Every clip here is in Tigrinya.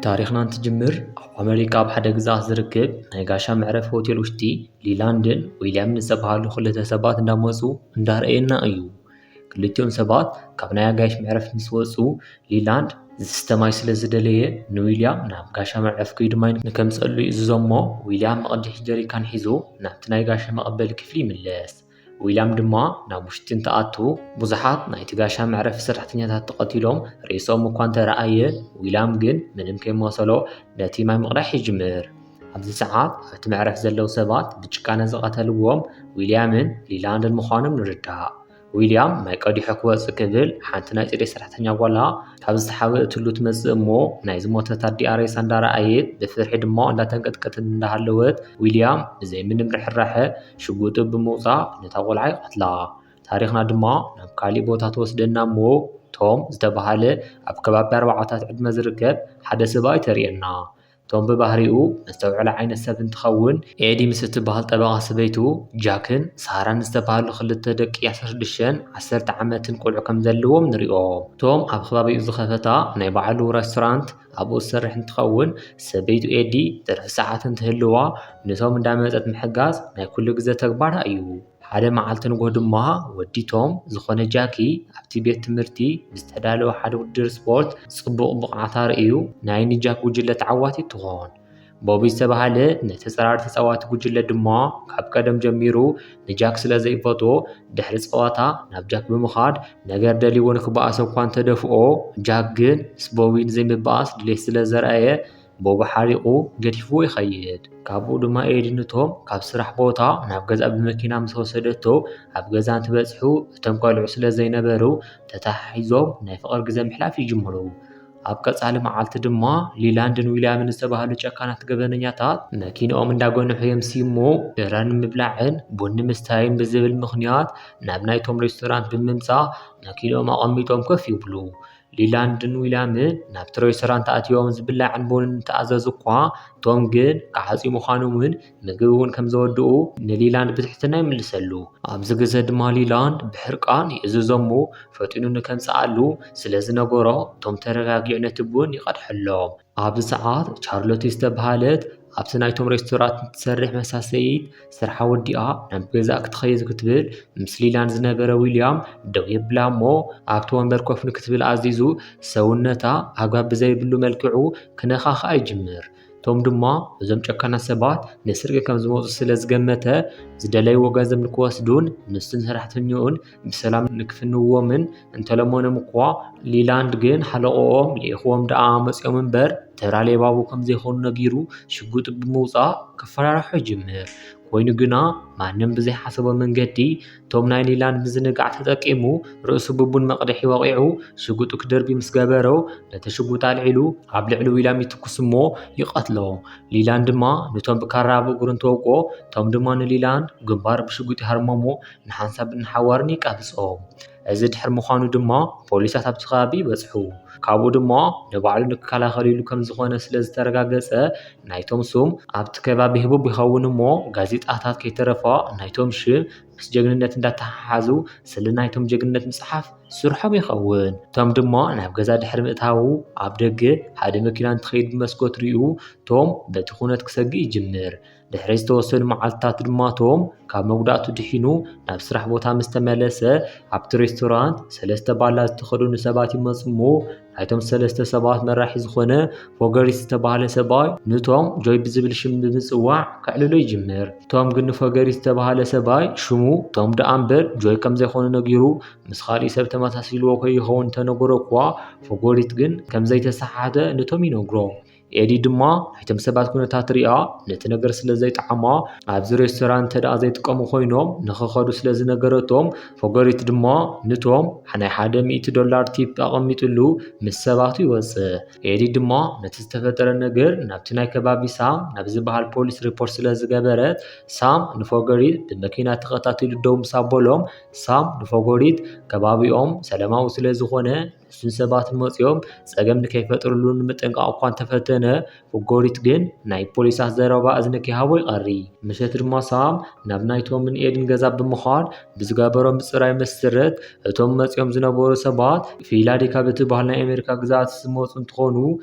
ታሪኽና እንትጅምር ኣብ ኣመሪካ ኣብ ሓደ ግዝኣት ዝርከብ ናይ ጋሻ መዕረፊ ሆቴል ውሽጢ ሊላንድን ዊልያምን ዝተባህሉ ክልተ ሰባት እንዳመፁ እንዳረኣየና እዩ። ክልቲኦም ሰባት ካብ ናይ ኣጋይሽ መዕረፊ ምስ ወፁ ሊላንድ ዝስተ ማይ ስለ ዝደለየ ንዊልያም ናብ ጋሻ መዕረፊ ከይዱ ማይ ንከምፀሉ ይእዝዞ እሞ ዊልያም መቐድሒ ጀሪካን ሒዙ ናብቲ ናይ ጋሻ መቐበሊ ክፍሊ ይምለስ። ዊልያም ድማ ናብ ውሽጢ እንትኣቱ ብዙሓት ናይቲ ጋሻ መዕረፊ ሰራሕተኛታት ተቐቲሎም ርእሶም እኳ እንተረኣየ ዊልያም ግን ምንም ከይመሰሎ ነቲ ማይ ምቕዳሕ ይጅምር። ኣብዚ ሰዓት ኣብቲ መዕረፊ ዘለዉ ሰባት ብጭካነ ዝቐተልዎም ዊልያምን ሊላንድን ምዃኖም ንርዳእ። ዊልያም ማይ ቀዲሑ ክወፅእ ክብል ሓንቲ ናይ ጽሬት ሰራሕተኛ ጓላ ካብ ዝተሓበእትሉ ትመጽእ እሞ ናይ ዝሞተት ኣዲኣ ሬሳ እንዳረኣየት ብፍርሒ ድማ እንዳተንቀጥቀጠት እንዳሃለወት ዊልያም ብዘይ ምንም ርሕራሐ ሽጉጡ ብምውፃእ ነታ ቆልዓ ይቐትላ። ታሪኽና ድማ ናብ ካሊእ ቦታ ትወስደና እሞ ቶም ዝተባሃለ ኣብ ከባቢ ኣርባዓታት ዕድመ ዝርከብ ሓደ ሰብኣይ ተርእየና። ቶም ብባህሪኡ መስተውዕሊ ዓይነት ሰብ እንትኸውን ኤዲ ምስ እትበሃል ጠበቓ ሰበይቱ ጃክን ሳራን ዝተባሃሉ ክልተ ደቂ ዓሰርተ ሽዱሽተን ዓሰርተ ዓመትን ቆልዑ ከም ዘለዎም ንሪኦ። ቶም ኣብ ከባቢኡ ዝኸፈታ ናይ ባዕሉ ሬስቶራንት ኣብኡ ዝሰርሕ እንትኸውን ሰበይቱ ኤዲ ትርፊ ሰዓት እንትህልዋ ንቶም እንዳመፀት ምሕጋዝ ናይ ኩሉ ግዘ ተግባራ እዩ። ሓደ መዓልቲ ንጎ ድማ ወዲ ቶም ዝኾነ ጃኪ ኣብቲ ቤት ትምህርቲ ብዝተዳለወ ሓደ ውድድር ስፖርት ፅቡቕ ብቕዓት ኣርእዩ ናይ ንጃክ ጉጅለ ተዓዋቲት ትኾን። ቦቢ ዝተባሃለ ነቲ ጸራሪ ተጻዋቲ ጉጅለ ድማ ካብ ቀደም ጀሚሩ ንጃክ ስለ ዘይፈትዎ ድሕሪ ጸዋታ ናብ ጃክ ብምኻድ ነገር ደልይዎ ንክበኣሶ እኳ እንተደፍኦ ጃክ ግን ምስ ቦቢ ንዘይምብኣስ ድሌት ስለ ዘርኣየ ቦቢ ሓሪቑ ገዲፍዎ ይኸይድ። ካብኡ ድማ ኤዲ ንቶም ካብ ስራሕ ቦታ ናብ ገዛ ብመኪና ምስ ወሰደቶ ኣብ ገዛ እንትበጽሑ እቶም ቆልዑ ስለ ዘይነበሩ ተተሓሒዞም ናይ ፍቕሪ ግዘ ምሕላፍ ይጅምሩ። ኣብ ቀጻሊ መዓልቲ ድማ ሊላንድን ዊልያምን ዝተባህሉ ጨካናት ገበነኛታት መኪንኦም እንዳገንሑ የምስዩ እሞ ድራር ንምብላዕን ቡን ንምስታይን ብዝብል ምኽንያት ናብ ናይቶም ሬስቶራንት ብምምጻእ መኪንኦም ኣቐሚጦም ኮፍ ይብሉ። ሊላንድን ዊልያምን ናብቲ ሬስቶራንት ኣትዮም ዝብላዕን ቡንን እንተኣዘዙ እኳ ቶም ግን ክዓጽዩ ምዃኖምን ምግቢ እውን ከም ዘወድኡ ንሊላንድ ብትሕትና ይምልሰሉ። ኣብዚ ግዘ ድማ ሊላንድ ብሕርቃን ይእዝዞ እሞ ፈጢኑ ንከምጽኣሉ ስለ ዝነገሮ ቶም ተረጋጊዑ ነቲ ቡን ይቐድሐሎም። ኣብዚ ሰዓት ቻርሎቲ ዝተባሃለት ኣብቲ ናይቶም ሬስቶራንት እትሰርሕ መሳሰይት ስርሓ ወዲኣ ናብ ገዛእ ክትኸይድ ክትብል ምስ ሊላንድ ዝነበረ ዊልያም ደው የብላ እሞ ኣብቲ ወንበር ኮፍ ንክትብል ኣዚዙ ሰውነታ ኣግባብ ብዘይብሉ መልክዑ ክነኻኽኣ ይጅምር። ቶም ድማ እዞም ጨካናት ሰባት ንስርቂ ከም ዝመፁ ስለ ዝገመተ ዝደለይዎ ገንዘብ ንክወስዱን ንሱን ሰራሕተኛኡን ብሰላም ንክፍንዎምን እንተለመኖም እኳ ሊላንድ ግን ሓለቆኦም ልኢኽዎም ደኣ መፅኦም እምበር ተራ ሌባቡ ከም ዘይኮኑ ነጊሩ ሽጉጡ ብምውፃእ ከፈራርሖ ይጅምር። ኮይኑ ግና ማንም ብዘይሓሰቦ መንገዲ ቶም ናይ ሊላንድ ምዝንጋዕ ተጠቂሙ ርእሱ ብቡን መቕድሒ ወቒዑ ሽጉጡ ክደርቢ ምስ ገበሮ ነቲ ሽጉጥ ኣልዒሉ ኣብ ልዕሊ ዊልያም ይትኩስ እሞ ይቐትሎ። ሊላንድ ድማ ንቶም ብካራ ኣብ እግሩ እንትወቅኦ ቶም ድማ ንሊላንድ ግንባሩ ብሽጉጥ ይሃርሞ እሞ ንሓንሳብ ንሓዋርን ይቃብጾም። እዚ ድሕሪ ምዃኑ ድማ ፖሊሳት ኣብቲ ከባቢ ይበጽሑ። ካብኡ ድማ ንባዕሉ ንክከላኸል ኢሉ ከም ዝኾነ ስለ ዝተረጋገጸ ናይቶም ስም ኣብቲ ከባቢ ህቡብ ይኸውን እሞ ጋዜጣታት ከይተረፋ ናይቶም ሽም ምስ ጀግንነት እንዳተሓሓዙ ስለ ናይቶም ጀግንነት ምጽሓፍ ስርሖም ይኸውን። ቶም ድማ ናብ ገዛ ድሕሪ ምእታዉ ኣብ ደገ ሓደ መኪና እንትኸይድ ብመስኮት ሪኡ ቶም በቲ ኩነት ክሰግእ ይጅምር። ድሕሪ ዝተወሰኑ መዓልትታት ድማ ቶም ካብ መጉዳእቱ ድሒኑ ናብ ስራሕ ቦታ ምስ ተመለሰ ኣብቲ ሬስቶራንት ሰለስተ ባላ ዝተኸደኑ ሰባት ይመፁ እሞ ናይቶም ሰለስተ ሰባት መራሒ ዝኾነ ፎገሪት ዝተባሃለ ሰብኣይ ንቶም ጆይ ብዝብል ሽም ብምፅዋዕ ከዕልሎ ይጅምር። ቶም ግን ንፎገሪት ዝተባሃለ ሰብኣይ ሽሙ ቶም ደኣ እምበር ጆይ ከም ዘይኮነ ነጊሩ ምስ ካሊእ ሰብ ተመሳሲልዎ ከይኸውን እንተነገሮ እኳ ፎገሪት ግን ከም ዘይተሰሓተ ንቶም ይነግሮ። ኤዲ ድማ ናይቶም ሰባት ኩነታት ሪኣ ነቲ ነገር ስለ ዘይጠዓማ ኣብዚ ሬስቶራንት እንተ ደኣ ዘይጥቀሙ ኮይኖም ንኽኸዱ ስለ ዝነገረቶም ፎገሪት ድማ ንቶም ናይ ሓደ ሚእቲ ዶላር ቲፕ ኣቐሚጥሉ ምስ ሰባቱ ይወፅእ። ኤዲ ድማ ነቲ ዝተፈጠረ ነገር ናብቲ ናይ ከባቢ ሳም ናብ ዝበሃል ፖሊስ ሪፖርት ስለ ዝገበረት ሳም ንፎገሪት ብመኪና ተኸታቲሉ ደው ምስ ኣበሎም ሳም ንፎገሪት ከባቢኦም ሰላማዊ ስለ ዝኾነ ንሱን ሰባትን መፂኦም ፀገም ንከይፈጥርሉ ንምጥንቃቕ እኳ እንተፈተነ ፎጎሪት ግን ናይ ፖሊሳት ዘረባ እዝኒ ከይሃቦ ይቐሪ። ምሸት ድማ ሳም ናብ ናይ ቶምን ኤድን ገዛ ብምዃድ ብዝገበሮ ምጽራይ መሰረት እቶም መጺኦም ዝነበሩ ሰባት ፊላዴካ ብትበሃል ናይ ኣሜሪካ ግዝኣት ዝመጹ እንትኾኑ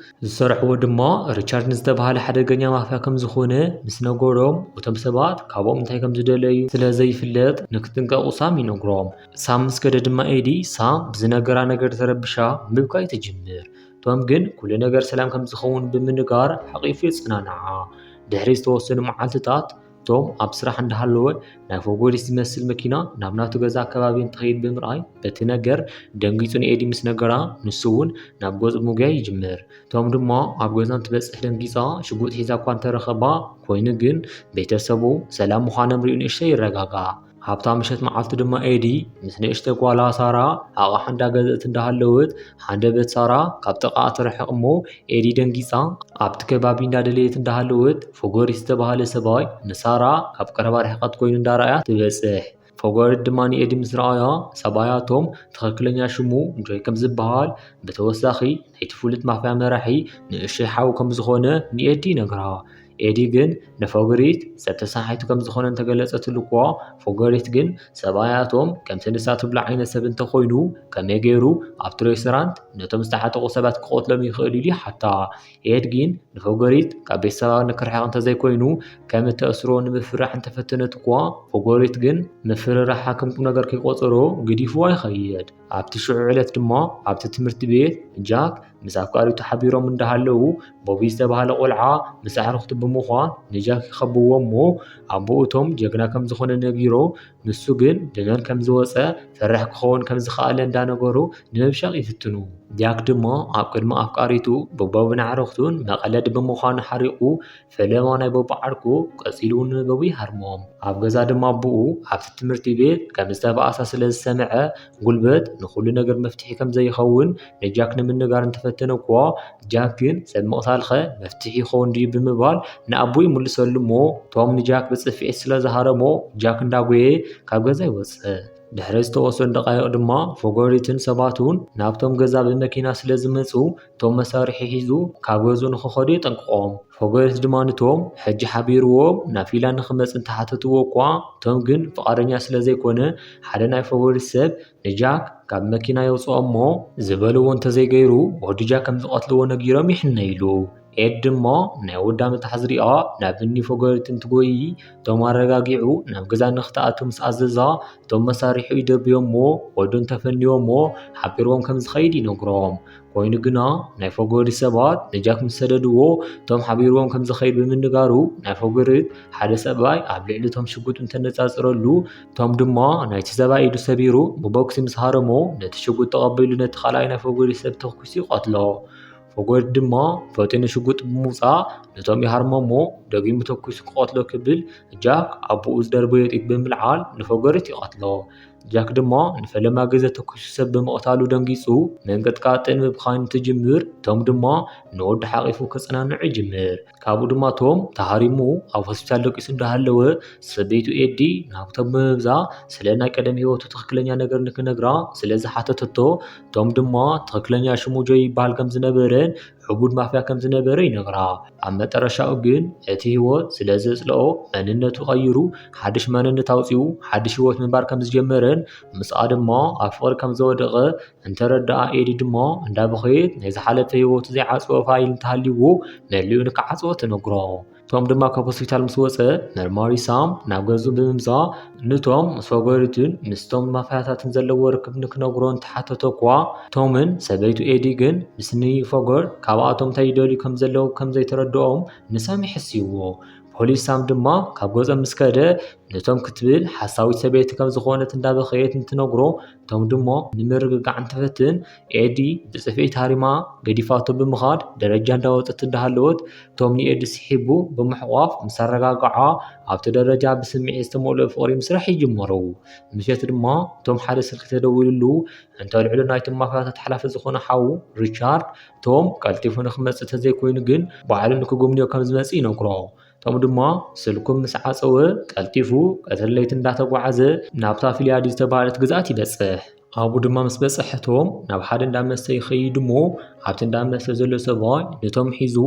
ዝሰርሕዎ ድማ ሪቻርድ ንዝተባሃለ ሓደገኛ ማፍያ ከም ዝኾነ ምስ ነገሮም እቶም ሰባት ካብኦም እንታይ ከም ዝደለዩ ስለ ዘይፍለጥ ንክጥንቀቑ ሳም ይነግሮም። ሳም ምስ ከደ ድማ ኤዲ ሳም ብዝነገራ ነገር ተረቢሻ ምብካይ ትጅምር። ቶም ግን ኩሉ ነገር ሰላም ከም ዝኸውን ብምንጋር ሓቒፉ የጸናንዓ። ድሕሪ ዝተወሰኑ መዓልትታት ቶም ኣብ ስራሕ እንዳሃለወ ናይ ፎጎሪት ዝመስል መኪና ናብ ናቱ ገዛ ኣከባቢ እንትኸይድ ብምርኣይ በቲ ነገር ደንጊጹ ንኤዲ ምስ ነገራ ንሱ እውን ናብ ገጹ ምጉያይ ይጅምር። ቶም ድማ ኣብ ገዛ እንትበጽሕ ደንጊጻ ሽጉጥ ሒዛ እኳ እንተረኸባ ኮይኑ ግን ቤተሰቡ ሰላም ምዃኖም ሪኡ ንእሽተይ ይረጋጋእ። ኣብታ ምሸት መዓልቲ ድማ ኤዲ ምስ ንእሽተይ ጓላ ሳራ ኣቕሓ እንዳገዘእት እንዳሃለወት ሃንደበት ሳራ ካብ ጥቓኣ ትርሕቕ እሞ ኤዲ ደንጊጻ ኣብቲ ከባቢ እንዳደለየት እንዳሃለወት ፎጎሪት ዝተባሃለ ሰብኣይ ንሳራ ካብ ቀረባ ርሕቀት ኮይኑ እንዳረኣያ ትበጽሕ። ፎጎሪት ድማ ንኤዲ ምስ ረኣያ ሰብኣያቶም ትኽክለኛ ሽሙ ጆይ ከም ዝበሃል ብተወሳኺ ናይቲ ፍሉጥ ማፍያ መራሒ ንእሽተይ ሓው ከም ዝኾነ ንኤዲ ይነግራ። ኤዲ ግን ንፎጎሪት ሰብ ተሳሓይቱ ከም ዝኾነ እንተገለጸትሉ እኳ ፎጎሪት ግን ሰብኣያቶም ከምቲ ንሳ ትብሎ ዓይነት ሰብ እንተኾይኑ ከመይ ገይሩ ኣብቲ ሬስቶራንት ነቶም ዝተዓጠቑ ሰባት ክቐትሎም ይኽእል ኢሉ ይሓታ። ኤድ ግን ንፎጎሪት ካብ ቤተሰባ ንክርሕቕ እንተዘይኮይኑ ከም እተእስሮ ንምፍራሕ እንተፈተነት እኳ ፎጎሪት ግን ምፍርራሓ ከም ቁም ነገር ከይቆጸሮ ግዲፍዋ ይኸይድ። ኣብቲ ሽዑ ዕለት ድማ ኣብቲ ትምህርቲ ቤት ጃክ ምስ ኣፍቃሪቱ ሓቢሮም እንዳሃለዉ ቦቢ ዝተባሃለ ቆልዓ ምስ ኣዕርኽቱ ብምዃን ንጃክ ይኸብዎ እሞ ኣቦኡ ቶም ጀግና ከም ዝኾነ ነጊሮ ንሱ ግን ብመን ከም ዝወጸ ፈራሕ ክኸውን ከም ዝኸኣለ እንዳነገሩ ንምብሻቕ ይፍትኑ። ጃክ ድማ ኣብ ቅድሚ ኣፍቃሪቱ ብቦብን ኣዕርኽቱን መቐለዲ ብምዃኑ ሓሪቑ ፈለማ ናይ ቦቢ ዓርኩ ቀጺሉ እውን ንቦቢ ይሃርሞም። ኣብ ገዛ ድማ ኣቦኡ ኣብቲ ትምህርቲ ቤት ከም ዝተባእሳ ስለ ዝሰምዐ ጉልበት ንኹሉ ነገር መፍትሒ ከም ዘይኸውን ንጃክ ንምንጋር እንተፈተነ እኳ ጃክ ግን ሰብ ምቕታልኸ መፍትሒ ይኸውን ድዩ ብምባል ንኣቦኡ ይምልሰሉ እሞ ቶም ንጃክ ብጽፍዒት ስለ ዝሃረሞ ጃክ እንዳጎየ ካብ ገዛ ይወጽእ። ድሕሪ ዝተወሰኑ ደቃይቕ ድማ ፎጎሪትን ሰባቱን ናብቶም ገዛ ብመኪና ስለ ዝመጹ ቶም መሳርሒ ሒዙ ካብ ገዝኡ ንኽኸዱ የጠንቅቖም። ፎጎሪት ድማ ንቶም ሕጂ ሓቢርዎም ናብ ፊላ ንኽመጽእ እንተሓተትዎ እኳ ቶም ግን ፍቓደኛ ስለ ዘይኮነ ሓደ ናይ ፎጎሪት ሰብ ንጃክ ካብ መኪና የውጽኦ እሞ ዝበልዎ እንተዘይገይሩ ወዲ ጃክ ከም ዝቐትልዎ ነጊሮም ይሕነይሉ። ኤድ ድማ ናይ ወዳ መታሕዝ ሪኣ ናብ እኒ ፎጎሪት እንትጎይ ቶም ኣረጋጊዑ ናብ ገዛ ንክትኣቱ ምስ ኣዘዛ እቶም መሳርሒኡ ይደብዮ እሞ ወዱ እንተፈንዎ እሞ ሓቢርዎም ከም ዝኸይድ ይነግሮም። ኮይኑ ግና ናይ ፎጎሪት ሰባት ንጃክ ምስ ሰደድዎ ቶም ሓቢርዎም ከም ዝኸይድ ብምንጋሩ ናይ ፎጎሪት ሓደ ሰብኣይ ኣብ ልዕሊ ቶም ሽጉጥ እንተነጻጽረሉ ቶም ድማ ናይቲ ሰብኣይ ኢዱ ሰቢሩ ብቦክሲ ምስ ሃረሞ ነቲ ሽጉጥ ተቐቢሉ ነቲ ካልኣይ ናይ ፎጎሪት ሰብ ተኩሱ ይቐትሎ። ፎጎሪት ድማ ፈጢኑ ሽጉጥ ብምውጻእ ነቶም ይሃርሞ እሞ ደጊሙ ተኩሱ ክቐትሎ ክብል ጃክ ኣቦኡ ዝደርበዮ ጥይት ብምልዓል ንፎጎሪት ይቐትሎ። ጃክ ድማ ንፈለማ ግዜ ተኩሱ ሰብ ብምቕታሉ ደንጊጹ ምንቅጥቃጥን ምብኻይን እንትጅምር ቶም ድማ ንወዱ ሓቒፉ ከጸናንዑ ይጅምር። ካብኡ ድማ ቶም ተሃሪሙ ኣብ ሆስፒታል ደቂሱ እንዳሃለወ ሰበይቱ ኤዲ ናብቶም ብምብዛ ስለ ናይ ቀደም ህይወቱ ትኽክለኛ ነገር ንክነግራ ስለ ዝሓተተቶ ቶም ድማ ትኽክለኛ ሽሙ ጆይ ይበሃል ከም ዝነበረን ዕቡድ ማፍያ ከም ዝነበረ ይነግራ። ኣብ መጠረሻኡ ግን እቲ ህይወት ስለ ዘጽልኦ መንነቱ ቀይሩ ሓድሽ መንነት ኣውጺኡ ሓድሽ ህይወት ምንባር ከም ዝጀመረን ምስኣ ድማ ኣብ ፍቕሪ ከም ዝወደቐ እንተረድኣ ኤዲ ድማ እንዳበኸየት ናይ ዝሓለፈ ህይወቱ ዘይዓጽወ ፋይል እንተሃልይዎ መሊኡ ንክዓጽዎ ትነግሮ። ቶም ድማ ካብ ሆስፒታል ምስ ወጸ መርማሪ ሳም ናብ ገዝኡ ብምምጻእ ንቶም ምስ ፎጎሪትን ምስቶም ማፍያታትን ዘለዎ ርክብ ንክነግሮ እንተሓተቶ እኳ ቶምን ሰበይቱ ኤዲ ግን ምስ ኒፎጎር ካብኣቶም እንታይ ይደልዩ ከም ዘለዉ ከም ዘይተረድኦም ንሳም ይሕስይዎ። ፖሊስ ሳም ድማ ካብ ገጾም ምስ ከደ ነቶም ክትብል ሓሳዊት ሰበይቲ ከም ዝኾነት እንዳበኸየት እንትነግሮ ቶም ድማ ንምርግጋዕ እንትፈትን ኤዲ ብጽፍዒት ሃሪማ ገዲፋቶ ብምኻድ ደረጃ እንዳወጸት እንዳሃለወት ቶም ንኤዲ ስሒቡ ብምሕቋፍ ምስ ኣረጋግዓ ኣብቲ ደረጃ ብስምዒት ዝተመልኦ ፍቕሪ ምስራሕ ይጅምሩ። ምሸት ድማ ቶም ሓደ ስልኪ ተደዊሉሉ እንተልዕሉ ናይቶም ማፍያታት ሓላፊ ዝኾነ ሓዉ ሪቻርድ ቶም ቀልጢፉ ንክመጽእ ተዘይኮይኑ ግን ባዕሉ ንክጉብንዮ ከም ዝመጽእ ይነግሮ። ቶም ድማ ስልኩም ምስ ዓጸወ ቀልጢፉ ቀትሪ ለይቲ እንዳተጓዓዘ ናብታ ፊልያዲ ዝተባህለት ግዝኣት ይበጽሕ። ኣብኡ ድማ ምስ በጽሐ ቶም ናብ ሓደ እንዳ መስተ ይኸይድ እሞ ኣብቲ እንዳ መስተ ዘሎ ሰብኣይ ንቶም ሒዙ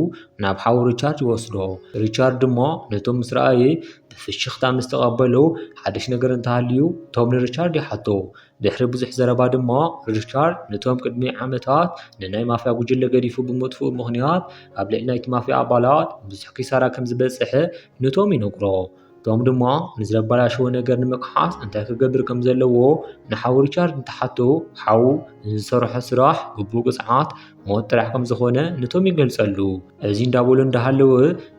ናብ ሓው ሪቻርድ ይወስዶ። ሪቻርድ ድማ ነቶም ምስ ረኣየ ብፍሽኽታ ምስ ተቐበሎ ሓድሽ ነገር እንተሃልዩ ቶም ንሪቻርድ ይሓቶ። ድሕሪ ብዙሕ ዘረባ ድማ ሪቻርድ ንቶም ቅድሚ ዓመታት ንናይ ማፍያ ጉጅለ ገዲፉ ብምጥፍኡ ምኽንያት ኣብ ልዕሊ ናይቲ ማፍያ ኣባላት ብዙሕ ኪሳራ ከም ዝበጽሐ ንቶም ይነግሮ። ቶም ድማ ንዝተበላሸወ ነገር ንምክሓስ እንታይ ክገብር ከም ዘለዎ ንሓው ሪቻርድ እንትሓቶ ሓው ንዝሰርሖ ስራሕ ግቡእ ቅፅዓት ሞት ጥራሕ ከም ዝኾነ ንቶም ይገልጸሉ። እዚ እንዳበሎ እንዳሃለወ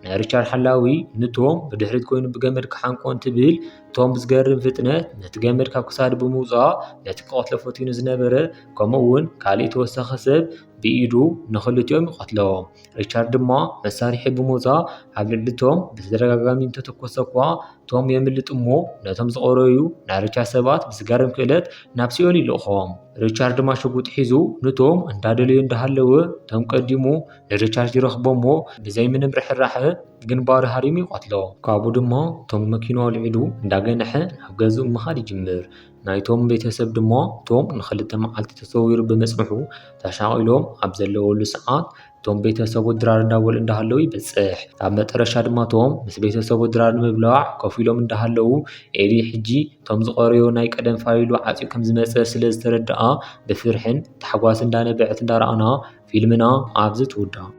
ናይ ሪቻርድ ሓላዊ ንቶም ብድሕሪት ኮይኑ ብገመድ ክሓንቆ እንትብል ቶም ብዝገርም ፍጥነት ነቲ ገመድ ካብ ክሳዱ ብምውፃእ ነቲ ክቐትሎ ፈቲኑ ዝነበረ ከምኡ እውን ካሊእ ተወሳኺ ሰብ ብኢዱ ንኽልቲኦም ይቐትሎም። ሪቻርድ ድማ መሳርሒ ብምውፃእ ኣብ ልዕሊ ቶም ብተደጋጋሚ እንተተኮሰ እኳ ቶም የምልጥ እሞ ነቶም ዝቐረዩ ናይ ሪቻርድ ሰባት ብዝገርም ክእለት ናብ ሲኦል ይልእኾም። ሪቻርድ ድማ ሽጉጥ ሒዙ ንቶም እንዳደለዩ እንዳሃለወ ቶም ቀዲሙ ንሪቻርድ ይረኽቦ እሞ ብዘይ ምንም ርሕራሐ ግንባሩ ሃሪሙ ይቐትሎ። ካብኡ ድማ ቶም መኪኑ ኣልዒሉ እንዳገነሐ ናብ ገዝኡ ምኻድ ይጅምር። ናይቶም ቤተሰብ ድማ ቶም ንኽልተ መዓልቲ ተሰዊሩ ብምጽንሑ ተሻቒሎም ኣብ ዘለወሉ ሰዓት ቶም ቤተሰቡ ድራር እንዳበሉ እንዳሃለዉ ይበጽሕ። ኣብ መጠረሻ ድማ ቶም ምስ ቤተሰቡ ድራር ንምብላዕ ኮፍ ኢሎም እንዳሃለዉ ኤዲ ሕጂ ቶም ዝቐረዩ ናይ ቀደም ፋይሉ ዓጽዩ ከም ዝመጸ ስለ ዝተረድኣ ብፍርሕን ታሕጓስ እንዳነበዐት እንዳረኣና ፊልምና ኣብዚ ትውዳእ።